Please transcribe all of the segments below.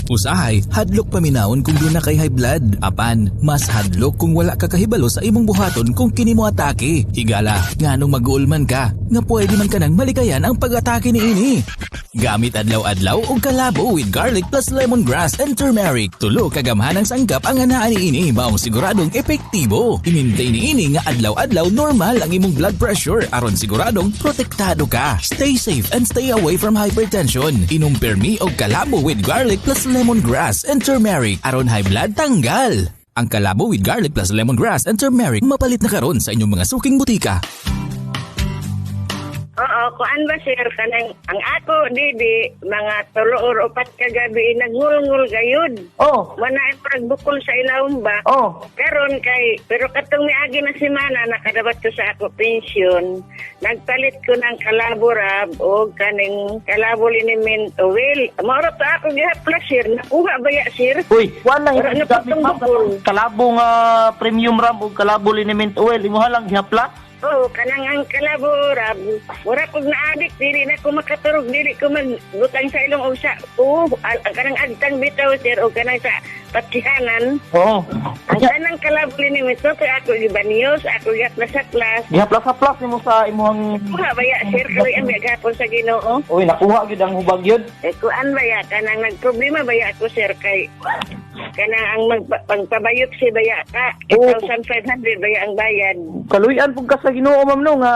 Usahay, hadlok paminawon kung duna kay high blood. Apan, mas hadlok kung wala ka kahibalo sa imong buhaton kung kini mo atake. Higala, nganong mag-uulman ka, nga pwede man ka nang malikayan ang pag-atake niini. Gamit adlaw-adlaw og Kalabo with garlic plus lemongrass and turmeric. Tulo ka gamhanang sangkap ang anaa niini, maong siguradong epektibo. I-maintain niini nga adlaw-adlaw normal ang imong blood pressure aron siguradong protektado ka. Stay safe and stay away from hypertension. Inom permi og Kalabo with garlic plus lemongrass and turmeric aron high blood tanggal. Ang Kalabo with garlic plus lemongrass and turmeric mapalit na karon sa inyong mga suking butika. Oo, kuan ba, sir, kanang ang ako didi mga 3 or 4 kagabi nagngulngul gayud. Wala ay pagbukol sa ilawom ba? Karon kay pero katong miagi na semana nakadabat ko sa ako pensyon. Nagpalit ko ng Kalabo rub o kaning Kalabo liniment oil. Mao ra to ako gihaplas, sir. Nakuha ba ya, sir? Uy, wala Wala lang na gamit, putong ma'am. bukol. Kalabo nga premium rub ug Kalabo liniment oil imuha lang gihaplas. Oo, kanang ang Kalabo rub. Mura kog na-addict, dili na ko makaturog, dili ko magbutang sa ilong og sa, oo, ang kanang agtang bitaw, sir, o kanang sa patsihanan. Ang kanang Kalabo liniment, so kay ako gibaniyos, ako gihaplas-haplas. Gihaplas-haplas nimo sa imuhang Kuha ba ya, sir, kaloy ang gahapon sa Ginoo. Uy, nakuha gyud ang hubag yun. Eh, kuan ba ya, kanang nagproblema ba ya ako, sir, kay kanang ang magpabayot si ba ya ka, 8,500 ba ya ang bayad. Kaluyan pug ka sa Ginoo, ma'am, no, nga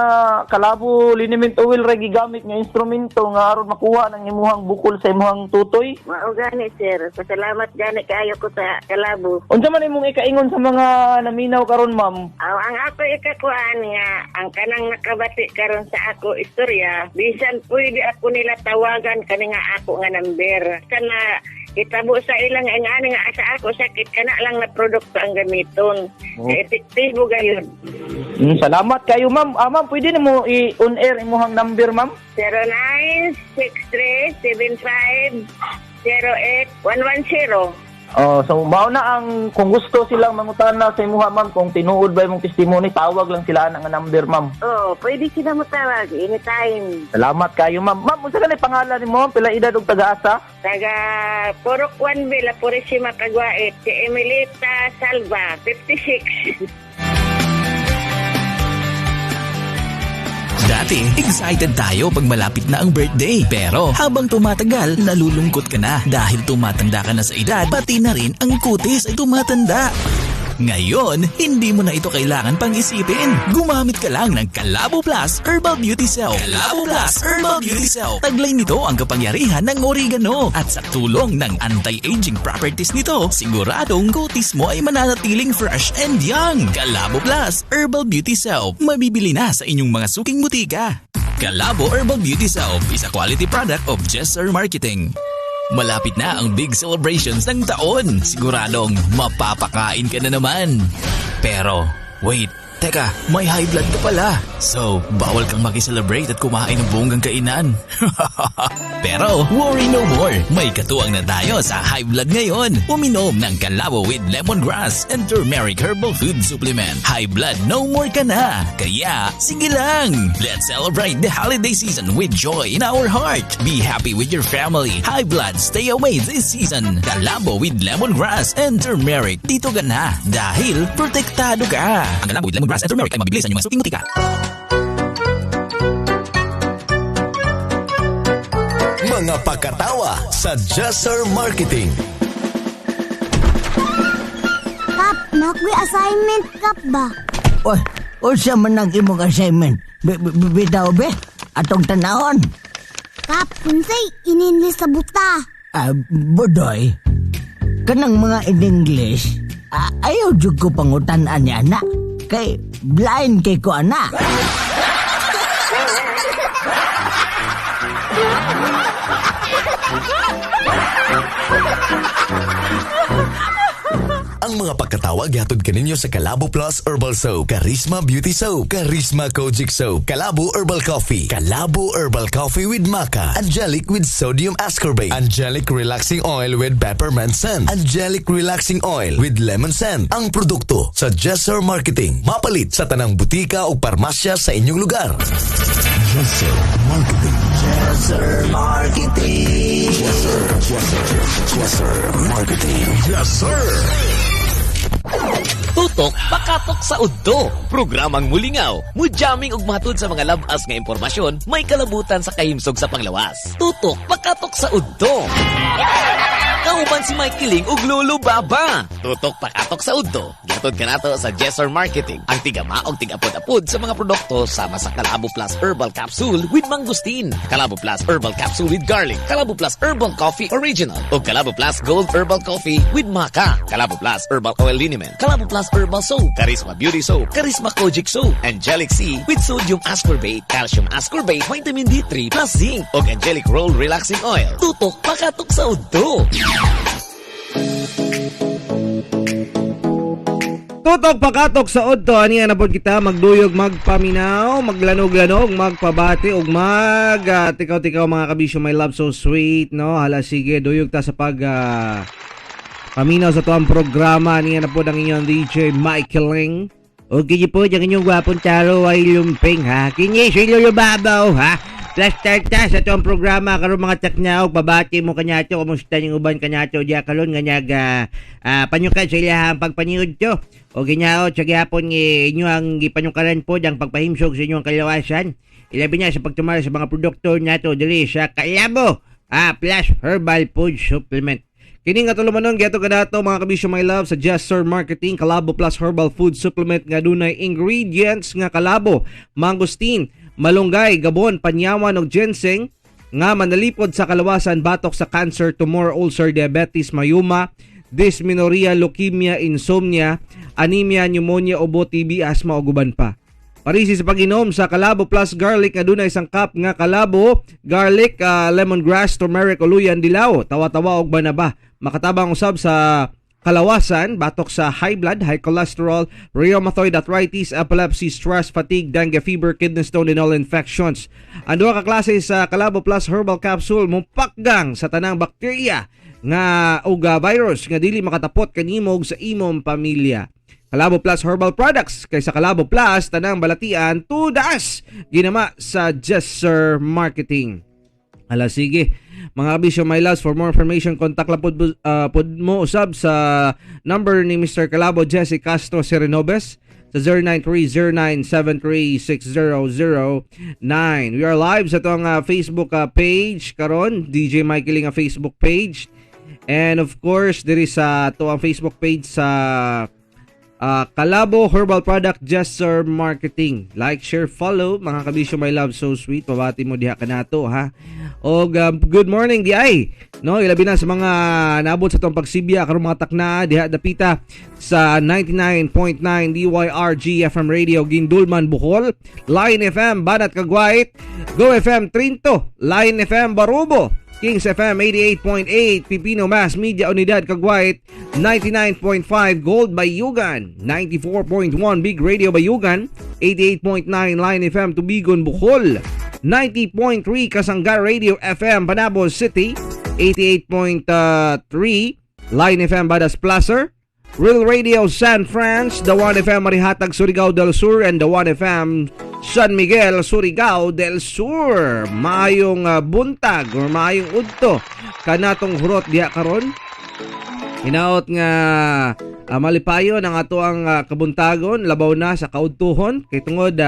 Kalabo liniment oil ra gigamit nga instrumento nga aron makuha ng imuhang bukol sa imuhang tutoy. Mao gani, sir. Pasalamat gani kaayo ko sa Kalabo. Unsa man imong ikaingon sa mga naminaw karon, ma'am? Aw, ang ako ikakuan nga ang kanang nakabati karon sa ako istorya, bisan pwede ako nila tawagan kani nga ako nga number. Kana itabo sa ilang ang ani nga sa ako sakit, kana lang na produkto ang gamiton. Epektibo gayud. Salamat kayo, ma'am. Ah, ma'am, pwede na mo i-on air imuhang number, ma'am? 0963 7508110. Oh, so mao na ang kung gusto silang mangutana sa imuha, ma'am, kung tinuod ba imong testimony, tawag lang sila nga number, ma'am. Oh, pwede sila mo tawag anytime. Salamat kayo, ma'am. Ma'am, unsa kanay pangalan nimo? Pila edad ug taga-asa? Taga Purok 1B, La Purisima, Cagwait, si Emilita Salva, 56. Dati, excited tayo pag malapit na ang birthday. Pero habang tumatagal, nalulungkot ka na dahil tumatanda ka na sa edad, pati na rin ang kutis ay tumatanda. Ngayon, hindi mo na ito kailangan pang isipin. Gumamit ka lang ng Kalabo Plus Herbal Beauty Soap. Kalabo Plus Herbal Beauty Soap. Taglay nito ang kapangyarihan ng oregano at sa tulong ng anti-aging properties nito, siguradong kutis mo ay mananatiling fresh and young. Kalabo Plus Herbal Beauty Soap. Mabibili na sa inyong mga suking butika. Kalabo Herbal Beauty Soap is a quality product of Jesser Marketing. Malapit na ang big celebrations ng taon. Siguradong mapapakain ka na naman. Pero, wait, teka, may high blood ka pala. So, bawal kang makiselebrate at kumain ng bonggang kainan. Pero, worry no more. May katuwang na tayo sa high blood ngayon. Uminom ng Kalabo with lemongrass and turmeric herbal food supplement. High blood no more ka na. Kaya, sige lang. Let's celebrate the holiday season with joy in our heart. Be happy with your family. High blood, stay away this season. Kalabo with lemongrass and turmeric. Dito ka na dahil protektado ka. Ang Kalabo with lemongrass and turmeric ay mabibili sa inyong mga suking butika. Mga pakatawa sa Jesser Marketing. Kap, nakoy assignment, Kap ba? Oy, unsa man ang imong assignment? Bitaw be? Atong tanahon. Kap, unsay in-English sa buta? Ah, Budoy, kanang mga in English, ayaw jud ko pangutan-an ni ana. Kay blind kay ko ana. Ang mga pagkatawa gihatod kaninyo sa Kalabo Plus Herbal Soap, Charisma Beauty Soap, Charisma Kojic Soap, Kalabo Herbal Coffee, Kalabo Herbal Coffee with Maca, Angelic with Sodium Ascorbate, Angelic Relaxing Oil with Peppermint Scent, Angelic Relaxing Oil with Lemon Scent. Ang produkto sa Jesser Marketing. Mapalit sa tanang butika o parmasya sa inyong lugar. Jesser Marketing. Yes, Marketing. Yes, sir. Yes, sir. Yes, sir. Marketing. Yes, sir. Tutok pakatok sa udto. Programang mulingaw, mujamming ug matud sa mga labas nga impormasyon may kalabutan sa kahimsog sa panglawas. Tutok pakatok sa udto. Kauban si Mike Kiling ug Lolo Baba. Tutok pakatok sa udto. Gihatod kanato sa Jesser Marketing, ang tigama og tigapod-apod sa mga produkto sama sa Kalabo Plus Herbal Capsule with Mangosteen, Kalabo Plus Herbal Capsule with Garlic, Kalabo Plus Herbal Coffee Original, ug Kalabo Plus Gold Herbal Coffee with Maca, Kalabo Plus Herbal Oil Liniment, Kalabo Plus Herbal Soap, Charisma Beauty Soap, Charisma Kojic Soap, Angelic C with Sodium Ascorbate, Calcium Ascorbate, Vitamin D3 plus Zinc, ug Angelic Roll Relaxing Oil. Tutok pakatok sa udto. Tutok pakatok sa udto, ani na pod kita magduyog, magpaminaw, maglanog-lanog, magpabati ug mag tikaw-tikaw mga kabisyo, my love so sweet, no? Hala sige, duyog ta sa pag paminaw sa tuang programa. Ani na pod ang inyong DJ Michael Ling. O kini po, ang inyong gwapong taro ay lumping ha. Kini si Lolo Babaw ha. Plus tarta sa tuang programa karon mga taknaog, pabati mo kanyato, kumusta ning uban kanyato diya karon nga nag panyukan sa ilahang pagpaniud to. O ginyaot sa gihapon nga inyo ang gipanyukaran pod ang pagpahimsog sa inyong kalawasan. Ilabi na sa pagtumara sa mga produkto nato diri sa Kalabo Plus Herbal Food Supplement. Kini nga tulumanon gihatod kanato mga kabisyo my love sa Jesser Marketing, Kalabo Plus Herbal Food Supplement nga dunay ingredients nga kalabo, mangosteen, malunggay, gabon, panyawan ug ginseng nga manalipod sa kalawasan batok sa cancer, tumor, ulcer, diabetes, mayuma, dysmenorrhea, leukemia, insomnia, anemia, pneumonia, ubo, TB, asthma ug uban pa. Parisi sa pag-inom sa Kalabo Plus Garlic nga dunay sangkap nga kalabo, garlic, lemongrass, turmeric, uluyan, dilaw, tawa-tawa ug banaba. Makatabang usab sa kalawasan batok sa high blood, high cholesterol, rheumatoid arthritis, epilepsy, stress, fatigue, dengue fever, kidney stone, and all infections. Ang duha ka klase sa Kalabo Plus Herbal Capsule mupakgang sa tanang bakterya nga ug virus nga dili makatapot kanimo ug sa imong pamilya. Kalabo Plus Herbal Products, kay sa Kalabo Plus tanang balatian tudas ginama sa Jesser Marketing. Ala sige mga kabisyo my loves, for more information contact lang pod mo usab sa number ni Mr. Kalabo Jesse Castro Serenobes sa 093097360009. We are live sa itong Facebook page karon, DJ Michael nga Facebook page, and of course diri sa to ang Facebook page sa Kalabo Herbal Product Jesser Marketing. Like, share, follow mga kabisyo my love so sweet. Pabati mo diha kanato ha. Og good morning di ay. No, ilabi na sa mga naabot sa tong pagsibya karong mga takna diha dapita sa 99.9 DYRG FM Radio Gindulman Bohol, Line FM Banat Cagwait, Go FM Trinto, Line FM Barubo, Kings FM 88.8, Pipino Mass Media Unidad Cagwait, 99.5 Gold Bayugan, 94.1 Big Radio Bayugan, 88.9 Line FM Tubigon Bohol, 90.3 Kasangga Radio FM Panabo City, 88.3 Line FM Badas Placer, Real Radio San Franz, The One FM Marihatag Surigao del Sur, and The One FM San Miguel Surigao del Sur. Maayong buntag or maayong udto kanatong hurot diha karon. Hinaot nga malipayon ang ato ang kabuntagon, labaw na sa kaudtuhon kay tungod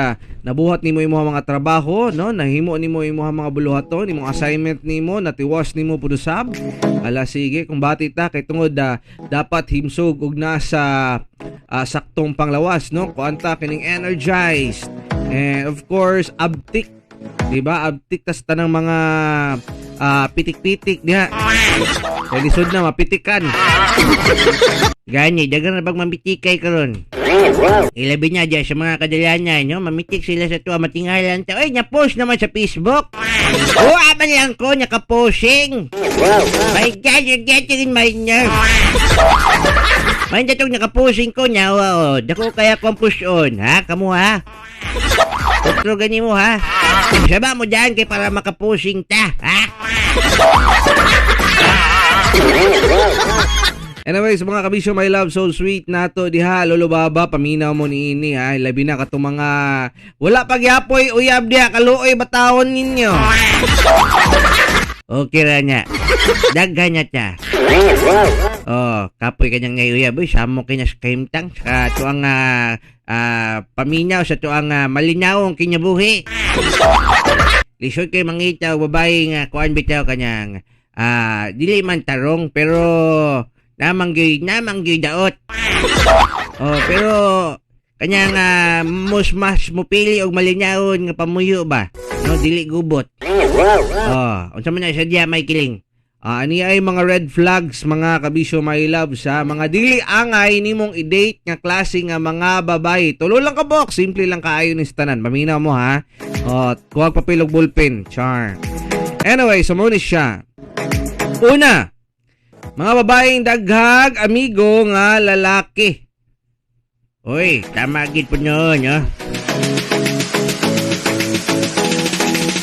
nabuhat nimo imong mga trabaho, no, nahimo nimo imong mga buluhaton, imong assignment nimo, natiwas nimo pud usab. Ala sige, kung bati ta kay tungod dapat himsog og nasa saktong panglawas, no, kuan ta kining energized and of course abtik, di ba? Abtik tas tanang mga pitik-pitik diha. Kay lisod na mapitikan. Gani, daghang na bang mamitikay karon? Ilabi niya diyan sa mga kadalanan, no? Mamitik sila sa tuwa, matingalan ta. Ay, na-post naman sa Facebook. Oo, aman lang ko, nakaposing. My God, you're getting in my nerve. May datong nakaposing ko, nyawa, oh. Dako kaya kong push on, ha? Kamu, ha? Otro gani mo, ha? Saba mo dyan kay para makaposing ta, ha? Anyways, mga kabisyo, my love, so sweet nato diha, Lolo Baba, paminaw mo niini ha. Labi na katong mga wala pagyapoy uyab diha, kaluoy batawon ninyo. Okay ra niya. Daghan niya ta. Oh, kapoy kanyang ngayuyab. Uy, samo kay na sa kahimtang. Sa tuang paminaw sa tuang malinawong kinyabuhi. Lisod kay mangita og babae nga kuan bitaw kanyang dili man tarong pero namang gyud daot. Oh, pero kanyang mas mupili og malinawon nga pamuyo ba? No, dili gubot. Oh, unsa man na siya diya may kiling? Ani ay mga red flags, mga kabisyo, my love, sa mga dili angay nimong i-date nga klase nga mga babae. Tulo lang ka box, simple lang kaayo ni tanan. Paminaw mo ha. Oh, kuha papel og ballpen, char. Anyway, so mo ni siya. Una, mga babaeng daghag amigo nga lalaki. Uy, tama gid po noon, oh.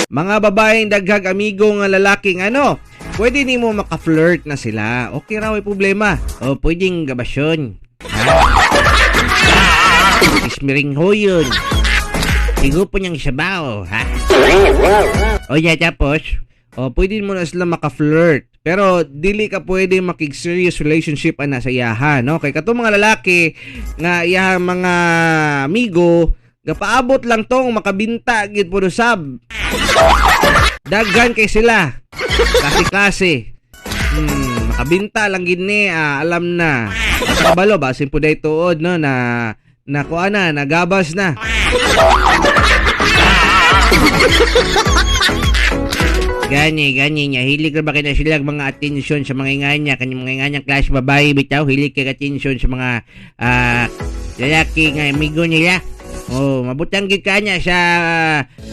Mga babaeng daghag amigo nga lalaki nga ano, pwede nimo maka-flirt na sila. Okay ra, way problema. O, pwedeng gabasyon. Ha? Ismiring ho yun. Sigo po niyang sabaw, ha? O, ya, tapos? O, pwede mo na sila maka-flirt. Pero, dili ka pwede makig-serious relationship ana sa iyaha, no? Kay katong mga lalaki nga iyahang mga amigo, gapaabot lang tong makabinta gid po sab. Daghan kay sila. Klase-klase. Makabinta lang gid ni, alam na. Kabalo basin po day tuod, no, na nakuha na, nagabas na. Gani niya. Hilig ra ba kay na sila mga atensyon sa mga inganya, kanyang mga inganyang klase babae bitaw, hilig kay atensyon sa mga lalaki nga amigo nila. Oh, mabutang gid ka niya sa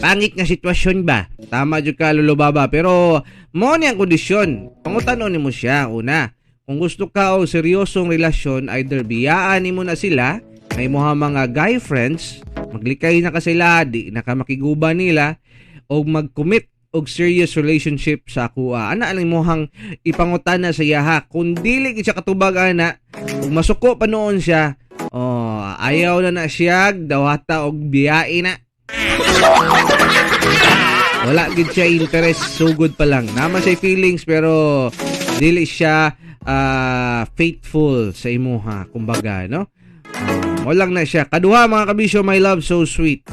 pangit nga sitwasyon ba? Tama jud ka, Lolo Baba, pero mo ni ang kondisyon. Pangutan-on nimo siya una. Kung gusto ka og seryosong relasyon, either biyaan nimo na sila, may imuha mga guy friends, maglikay na ka sila, di na ka makiguba nila, og mag-commit og serious relationship sa akuha. Ana ang imuhang ipangutana sa iyaha. Kung dili gid siya katubag ana, ug masuko pa noon siya, oh, ayaw na na siya dawata og biyae na. Wala gid siya interest sugod pa lang. Naman siya feelings pero dili siya faithful sa imuha, kumbaga, no? Walang na siya. Kaduha, mga kabisyo, my love, so sweet.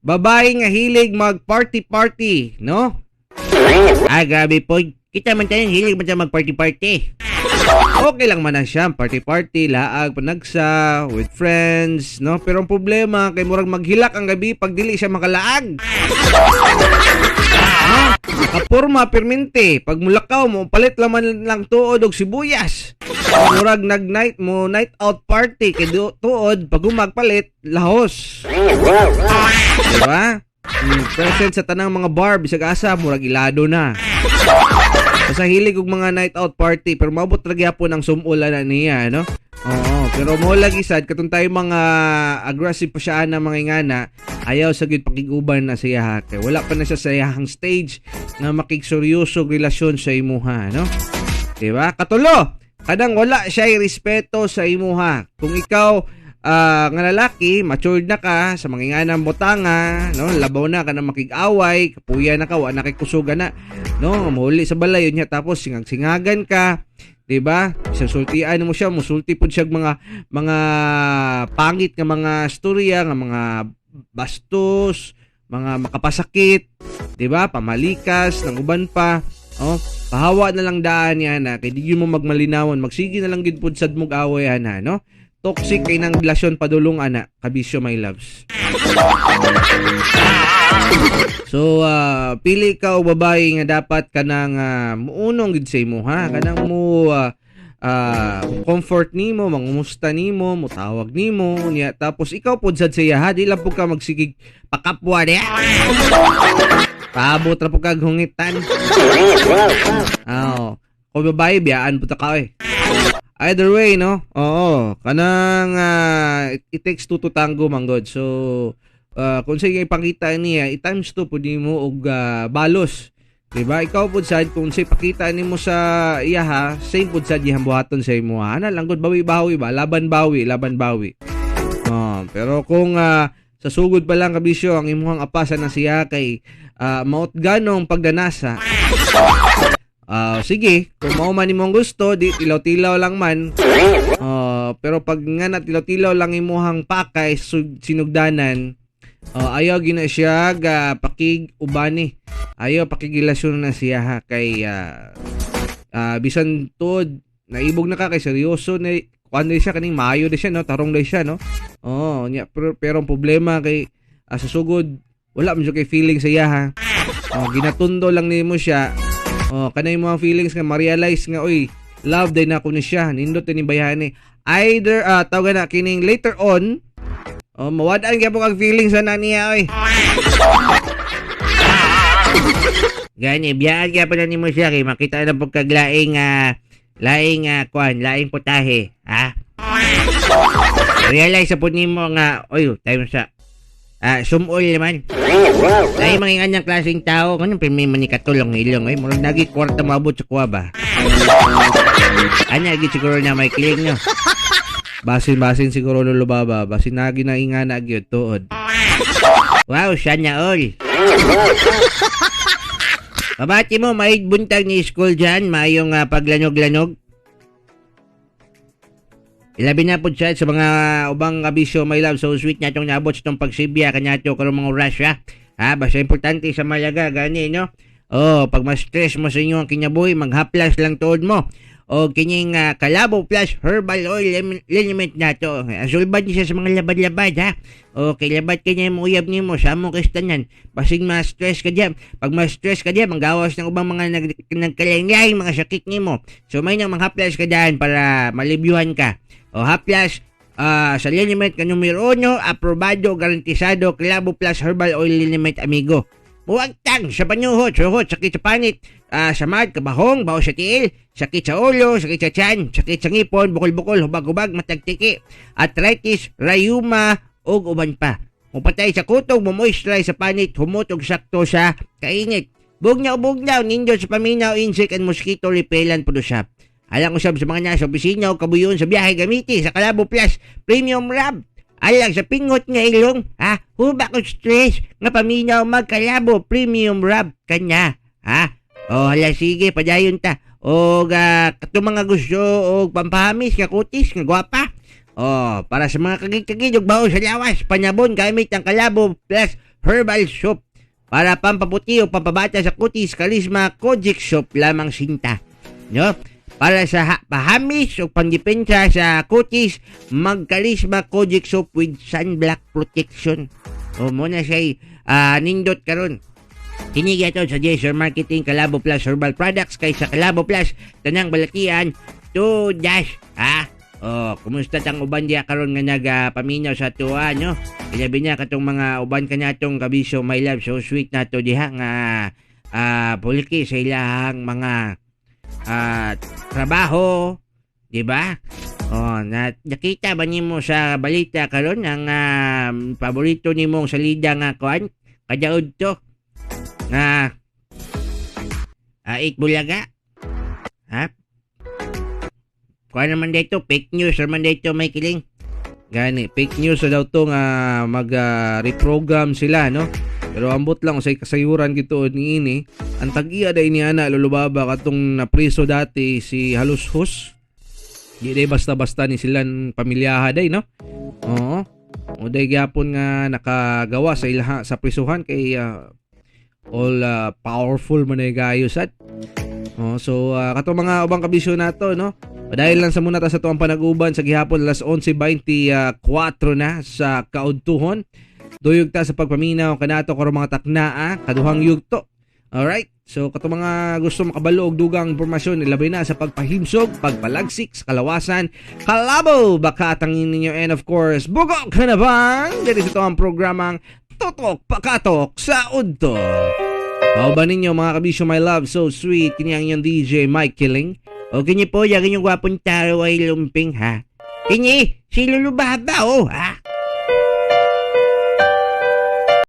Babae nga hilig mag party party, no? Ah, grabe po. Kita man tayo hilig man tayo mag party party. Okay lang man na siya, party-party, laag, panagsa, with friends, no? Pero ang problema, kay murag maghilak ang gabi pag dili siya makalaag. No? Kapurma, permente. Pag mulakaw mo, palit laman lang tuod og sibuyas. Murag nag-night mo, night out party, kay tuod, pag umagpalit, lahos. Diba? Present sa tanang mga bar, bisag asa, murag ilado na. Basta hilig og mga night out party, pero maabot ra gyapon ang sumula na niya, no? Oo, pero mo lagi sad katong tayo mga aggressive pa siya na mga ingana, ayaw sa gyud pakiguban na siya kay wala pa na siya sa iyahang stage nga makigseryoso relasyon sa imuha, no? Diba? Katulo, kadang wala siya respeto sa imuha. Kung ikaw nga lalaki, matured na ka sa mga inganang botanga, no? Labaw na ka na makig-away, kapuya na ka, wa na kay kusuga na, no? Mahuli sa balay yun niya, tapos singag-singagan ka, diba? Isang sultian mo siya, musulti pud siya mga pangit nga mga storya, nga mga bastos, mga makapasakit, diba? Pamalikas, nang uban pa, oh, pahawa na lang daan niya na kay di mo magmalinawan, magsige na lang gid pud sad mog away ana, no? Toxic kay nang relasyon padulong ana, kabisyo my loves. So pili ka og babae nga dapat kanang muunong gid sa imo, ha, kanang mo comfort nimo, mangumusta nimo, mutawag nimo niya, tapos ikaw pod sad sa iya, ha, di lang pud ka magsigig pakapwa diya. Paabot ra pud kag hungitan. Aw, kung babae biyaan pud ta ka oy. Either way, no? Oo, kanang it takes two to tango man god. So kung sige ipakita niya, i times 2 pud nimo og balos. Diba? Ikaw pud sad kung say pakita nimo sa iyaha, same pud sad iyang buhaton sa imo. Ana lang gud, bawi-bawi ba, laban bawi, laban bawi. Oh, pero kung sa sugod pa lang, kabisyo, ang imuhang apasan na siya kay maot ganong pagdanasa. Sige, kung mao man imong gusto, di tilaw-tilaw lang man. Pero pag nga na tilaw-tilaw lang imuhang pakay sinugdanan, ayaw gina siya ga pakig ubani. Ayaw pakigilasyon na siya ha kay bisan tuod naibog na ka kay seryoso na kuan siya kaning maayo di siya no, tarong di siya no. Oh, nya pero ang problema kay sa sugod wala man jud kay feeling sa iya ha. Oh, ginatundo lang nimo siya. Oh, kanay mo ang feelings nga ma-realize nga oy, love day na ko ni siya, nindot ni bayani. Either tawagan na kining later on, oh, mawadaan gyapon kag feelings sa niya oy. Gani, biyaan gyapon na nimo siya kay makita na pud kag laing laing kuan, laing putahe, ha? Realize sa pud nimo nga oy, time sa sumol naman. Ay, mga inganyang klaseng tao, ganun pirmi man ni katulong ilong, ay, murag nagi kwarta maabot sa kuwa ba? Ana, gid siguro na may kiling, no? Basin-basin siguro, Lolo Baba. Basin nagi na ingana, gyud, tuod. Wow, sana all. Babati mo, may buntag ni school dyan, mayong paglanog-lanog. Ilabi na po siya sa mga ubang kabisyo, my love, so sweet na itong naabot sa itong pagsibya, kanya ito karong mga oras, ha? Ha, basta importante sa malaga, gani, no? Oh, pag ma-stress mo sa inyo ang kinabuhi, maghaplas lang tuod mo. O kining Kalabo Plus Herbal Oil Liniment na to. Ang sulbad niya siya sa mga labad-labad, ha? O, kay labad ka niya yung uyab niyo mo, sa among kastanan. Basig ma-stress ka diyan. Pag ma-stress ka diyan, manggawas ng ubang mga nagkalain-lain, mga sakit nimo. So, may nang manghaplas ka dyan para malibyuhan ka. O, haplas sa liniment ka numero 1, aprobado, garantisado, Kalabo Plus Herbal Oil Liniment, amigo. Muwagtang sa panyuhot, suhot, sakit sa panit, samad, kabahong, baho sa tiil, sakit sa ulo, sakit sa tiyan, sakit sa ngipon, bukol-bukol, hubag-hubag, matagtiki, arthritis, rayuma, ug uban pa. Mupatay sa kutog, mumoisturize sa panit, humot og sakto sa kainit. Bugnaw-bugnaw, nindot sa paminaw, insect and mosquito repellent po siya. Alang usab sa mga nasa opisina o kabuyon sa biyahe gamiti sa Kalabo Plus Premium Rub. Alang sa pingot nga ilong, ha? Huba ko stress nga paminaw magkalabo Premium Rub kanya, ha? O hala sige, padayon ta. O katong mga gusto og pampahamis nga kutis nga gwapa. O para sa mga kagid-kagid og baho sa lawas, panabon gamit ang Kalabo Plus Herbal Soap. Para pampaputi o pampabata sa kutis, Charisma Kojic Soap lamang sinta. No? Para sa pahamis o pangdepensa sa kutis, mag-Charisma Kojic Soap with sunblock protection. O muna siya'y nindot karon. Kinigya ito sa Jason Marketing, Kalabo Plus Herbal Products, kay sa Kalabo Plus, Tanang Balatian, 2 dash. Ha? O, kumusta tang uban diya karon nga nagapaminaw sa tuwa, no? Ilabi niya katong mga uban kanatong kabisyo, my love, so sweet na to diha nga puliki sa ilahang mga trabaho, di ba? Oh, nakita ba nimo sa balita karon ang paborito nimong salida nga kuan? Kadaod to nga Eat Bulaga. Ha? Kuan naman dito, fake news naman dito, may kiling. Gani, fake news na daw to nga mag-reprogram sila, no? Pero ambot lang sa kasayuran gituod niini. Ang tag-iya day ni ana, Lolo Baba, katong napriso dati si Halushus. Di day basta-basta ni silang pamilyaha day, no? Oo. O day gyapon nga nakagawa sa ilaha sa prisuhan kay all powerful man ay gayo sad. Oh, so katong mga ubang kabisyo nato, no? Dahil lang sa muna ta sa tuang panag-uban sa gihapon alas 11:24 na sa kaudtuhon. Duyog ta sa pagpaminaw kanato karon mga taknaa kaduhang yugto. Alright? So katong mga gusto makabalo og dugang impormasyon ilabay na sa pagpahimsog, pagpalagsik sa kalawasan, Kalabo baka atangin ninyo, and of course, bugok ka na bang? Dito sa tuang programang Tutok Pakatok sa Udto. Mao ba ninyo mga kabisyo, my love, so sweet, kini ang inyong DJ Mike Killing. O kini po, yung inyong gwapong taro ay lumping, ha? Kini, si Lolo Baba, oh, ha?